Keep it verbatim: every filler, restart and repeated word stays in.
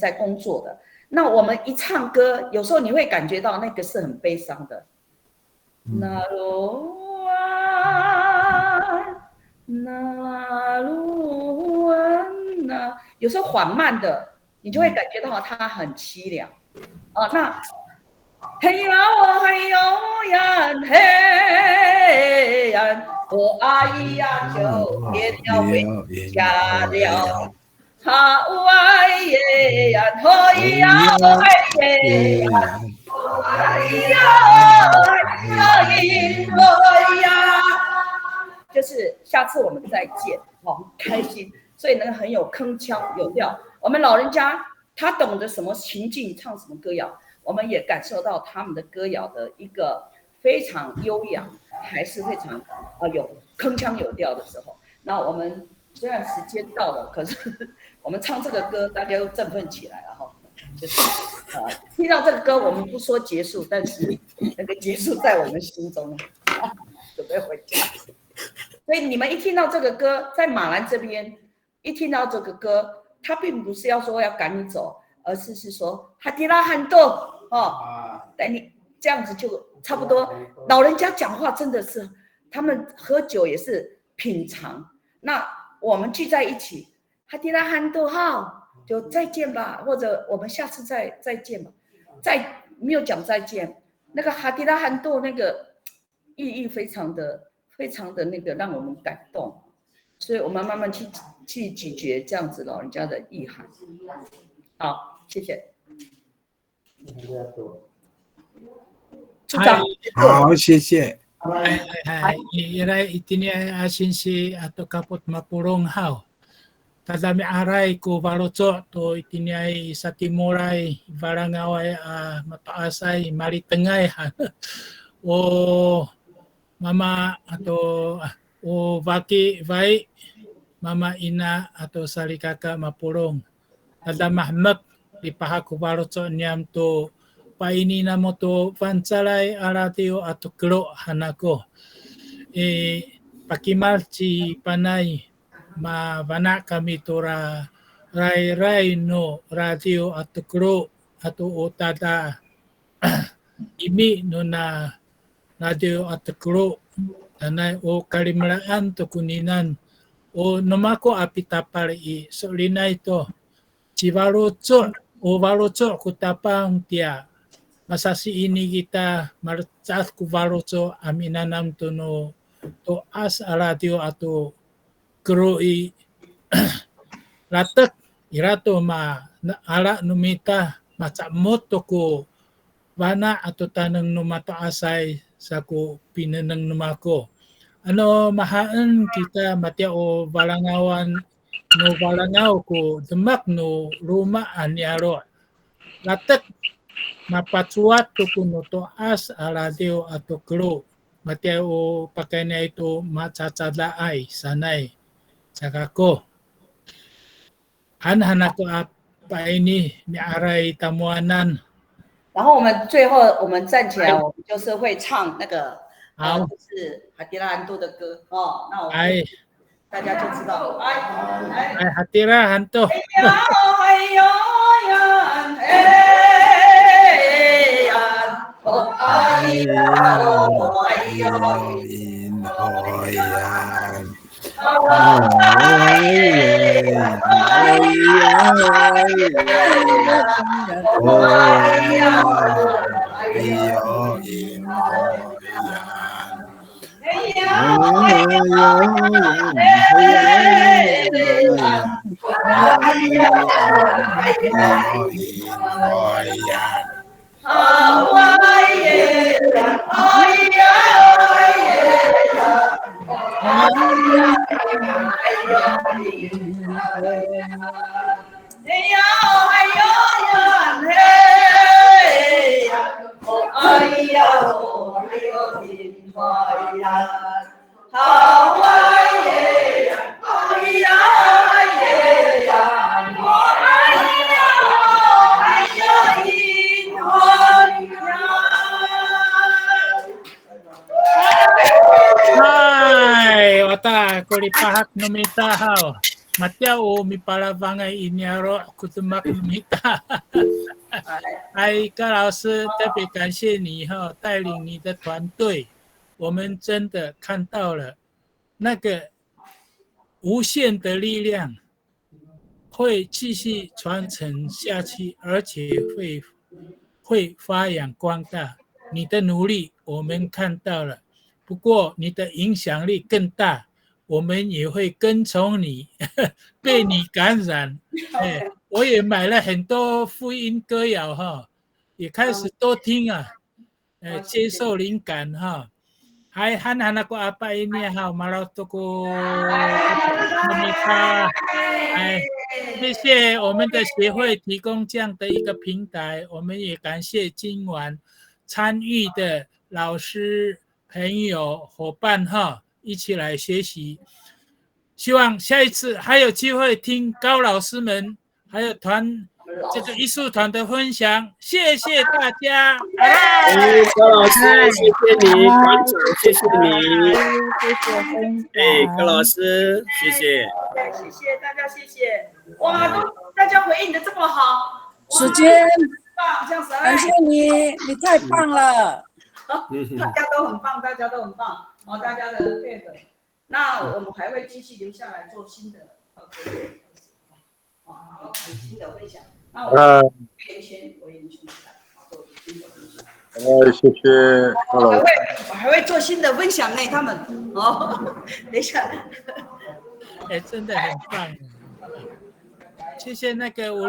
在工作的。那我们一唱歌，有时候你会感觉到那个是很悲伤的。Nalowan, nalowan, 有时候缓慢的，你就会感觉到他很凄凉。哦，那 Heya o heyo yan, heyan, o ayan, 就变了回家了。好啊耶呀，好呀，好耶呀，好呀，好呀，好呀。就是下次我们再见，哦，很开心。所以呢，很有铿锵有调。我们老人家他懂得什么情境唱什么歌谣，我们也感受到他们的歌谣的一个非常优雅，还是非常呃有铿锵有调的时候。那我们虽然时间到了，可是我们唱这个歌，大家又振奋起来了哈。就是呃，听到这个歌，我们不说结束，但是那个结束在我们心中，准备回家。所以你们一听到这个歌，在马兰这边，一听到这个歌，他并不是要说要赶你走，而是是说 hatira han to 哦，等你这样子就差不多。老人家讲话真的是，他们喝酒也是品尝。那我们聚在一起， hatira han to 哈，就再见吧，或者我们下次再再见吧。再没有讲再见，那个 hatira han to 那个意义非常的非常的那个让我们感动，所以我们慢慢去去咀嚼这样子老人家的意涵。好，谢谢。处长。好，谢谢。Hay, hay, hay. I, ira itiniay a singsi ato kapot mapolong haw. Tada mi'aray ko faloco' to itiniay i satimolay i Falangaway a mato'asay malitengay han. O mama ato, a, o faki fay, mama ina ato salikaka mapolong. Tada mahemek, lipahak ko faloco' niyam to paini namo to fangcalay a radiw ato kero han ako. I, pakimad ci Panay, mafana' kami tora rayray no radiw ato kero ato o tada imi nona radiw ato kero, nanay o kalimelaan to koninan, o no mako a pitapal i, so'elinay to, cifaloco', o faloco' ko tapang tiya, masasiini kita, malecad ko faloco' a minanam to no to'as a radiw ato kero i, latek ira to ma, na, ala no mita, maca'emot to ko fana' ato taneng no mato'asay sa ko pinengneng no mako. Ano mahaen kita matiya o Falangawan no Falangaw ko demak no loma' a niyaro'. Latek mapacowat to ko no to'as a radiw ato kero. Matiya o pakayniay to macacadaay sanay. Sa kako. Han han ako a paini mi'aray tamowanan. 然后我们最后我们站起来，好。我们就是会唱那个，呃，好。就是 Hatira han to 的歌哦。那我们，哎。大家就知道。哎，哎。哎，Hatira han to. Hay, wata ko lipahak no mita haw. matiya o mipalafangay i niyaro' ko demak no mita. 哎，高老师，特别感谢你哈，带领你的团队，我们真的看到了那个无限的力量会继续传承下去，而且会，会发扬光大。你的努力我们看到了，不过你的影响力更大，我们也会跟从你，被你感染。哎，我也买了很多福音歌谣哈，也开始多听啊。 哎，接受灵感哈。Hay, han han ako a pa ini ha, maraw to ko, 哎，谢谢我们的协会提供这样的一个平台，我们也感谢今晚参与的老师、朋友、伙伴哈，一起来学习。希望下一次还有机会听高老师们还有团，这个艺术团的分享，谢谢大家。哎，高老师，谢谢你，团长，谢谢你。谢谢分享。哎，高老师，谢谢。谢谢大家，谢谢。哇，都大家回应的这么好，时间，棒，这样子，感谢你，你太棒了。大家都很棒，大家都很棒，哦，大家的配合。那我们还会继续留下来做新的，呃，好，新的分享。那我们可以先回应一下，好，做新的分享。哎，谢谢高老师。我还会，我还会做新的分享呢，他们。哦，等一下。哎，真的很棒。谢谢那个五六